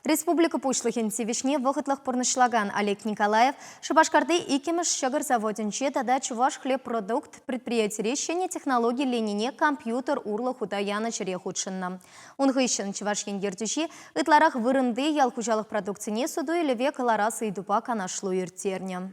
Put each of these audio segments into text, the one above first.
Республика Пуҫлӑхӗн тивӗҫне вӑхӑтлӑх пурнӑҫлакан Олег Николаев Шупашкарти иккӗмӗш ҫӑкӑр заводӗнче тата Чувашхлебпродукт предприятире ҫӗнӗ технологи линине компьютер урлӑ хута янӑ ҫӗре хутшӑннӑ. Ун хыҫҫӑн Чӑваш Ен ертӳҫи ытларах вырӑнти ял хуҫалӑх продукцине суту-илӗве кӑларас ыйтупа канашлу ирттернӗ.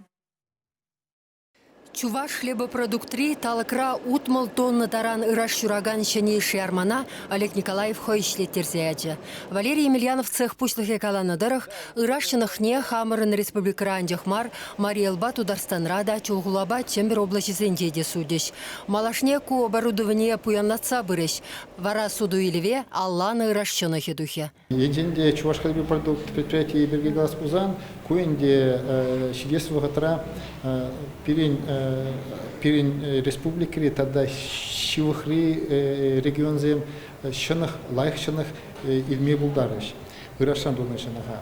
Чуваш хлебопродуктри талӑкра 60 тонна таран ыраш ҫуракан ҫӗнӗ йышши армана Олег Николаев хӑй ӗҫлеттерсе ячӗ. Валерий Емельянов цех пуҫлӑхӗ каланӑ тӑрӑх, ыраш ҫӑнӑхне хамӑрӑн республикӑра анчах мар, Мари Элпа Тутарстанра та, Чулхулапа Чӗмпӗр облаҫӗсенче те сутӗҫ. Малашне ку оборудование пуянлатса пырӗҫ. Вара суту-илӗве алланӑ ыраш ҫӑнӑхӗ тухӗ. Енчен те Чувашхлебопродукт предприятийӗ пирки калас пулсан, ку ӗнтӗ ҫитес вӑхӑтра пирӗн пирӗн республикӑри тата ҫывӑхри регионсем ҫӑнӑх, лайӑх ҫӑнӑх илме пултарӗҫ, ырашран тунӑ ҫӑнӑха.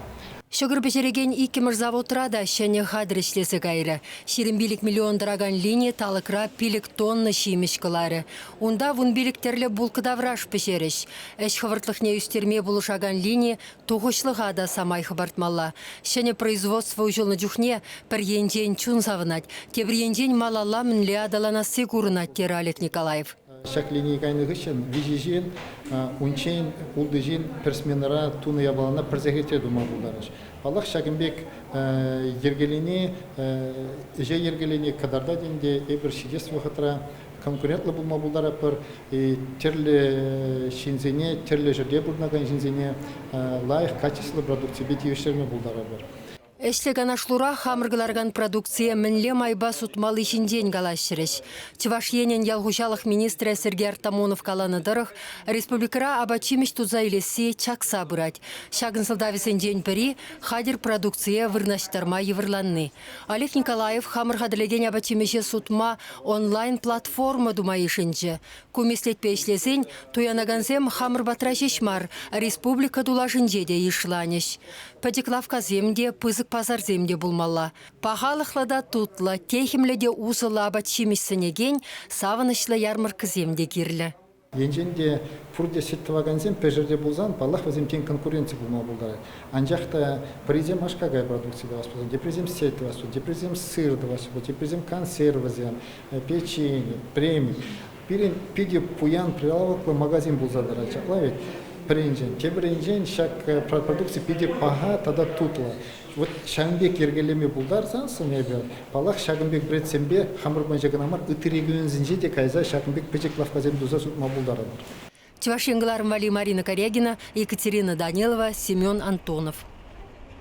Ҫӑкӑр пӗҫерекен иккӗмӗш заводра та ҫӗнӗ хатӗр ӗҫлесе кайрӗ. 25 миллион тӑракан лини талӑкра 5 тонна ҫимӗҫ кӑларӗ. Унта 15 тӗрлӗ булка тавраш пӗҫерӗҫ. Ӗҫ хӑвӑртлӑхне ӳстерме пулӑшакан лини тухӑҫлӑха та самай хӑпартмалла. Ҫӗнӗ производство уҫӑлнӑ чухне пӗр енчен чун савӑнать, тепӗр енчен малалла мӗнле аталанасси курӑнать, терӗ Олег Николаев. Ҫак линие кайнӑ хыҫҫӑн виҫӗ ҫын, унччен ултӑ ҫын пӗр сменӑра тунӑ япалана пӗр сехетре тума пултарӗҫ. Паллах, ҫакӑн пек йӗркелени, ӗҫе йӗркелени кӑтартать ӗнтӗ эпир ҫитес вӑхӑтра конкурентлӑ пулма пултаратпӑр. Тӗрлӗ ҫынсене, тӗрлӗ ҫӗрте пурӑнакан ҫынсене лайӑх качествӑллӑ продукципе тивӗҫтерме пултаратпӑр. Ӗҫлӗ канашлура хамӑр кӑларакан продукцие мӗнле майпа сутмалли ҫинчен калаҫрӗҫ. Чӑваш Енӗн ял хуҫалӑх министрӗ Сергей Артамонов каланӑ тӑрӑх, республикӑра апат-ҫимӗҫ туса илесси чакса пырать. Ҫакӑн сӑлтавӗсенчен пӗри – хатӗр продукцие вырнаҫтарма йывӑрланни. Олег Николаев хамӑр хатӗрлекен апат-ҫимӗҫе сутма онлайн-платформа тума йышӑнчӗ. Ку меслетпе ӗҫлесен туянакансем хамӑр патра ҫеҫ мар, республика тулашӗнче те йышланӗҫ. Пӗчӗк лавккасем те, пысӑк пасарсем те пулмалла. Пахалӑхлӑ та тутлӑ, техӗмлӗ те усӑллӑ апат-ҫимӗҫ сӗнекен савӑнӑҫлӑ ярмӑрккӑсем те кирлӗ. Енчен те пурте сӗт тӑвакансем пӗр ҫӗрте пулсан, паллах, вӗсем тен конкуренци пулма пултарать. Анчах та пӗрисем аш-какай продукци тӑвас пулсан, теприсем сӗт тӑвас пулсан, теприсем сыр тӑвас пулсан, теприсем консервӑсем, печени, премик. Пирӗн питӗ пуян прилавоклӑ магазин пулса тӑрать ҫапла ведь. Пӗринчен. Тепӗринчен ҫак продукци питӗ паха тата тутлӑ. Вот ҫавӑн пек йӗркелеме пултарсассӑн эпӗ, паллах, ҫакӑн пек брендсемпе хамӑр патӗнче кӑна мар, ытти регионсенче те кайса ҫакӑн пек пӗчӗк лавккасем туса сутма пултарӑпӑр. Чӑваш Ен кӑларӑм валли Марина Корягина, Екатерина Данилова, Семен Антонов.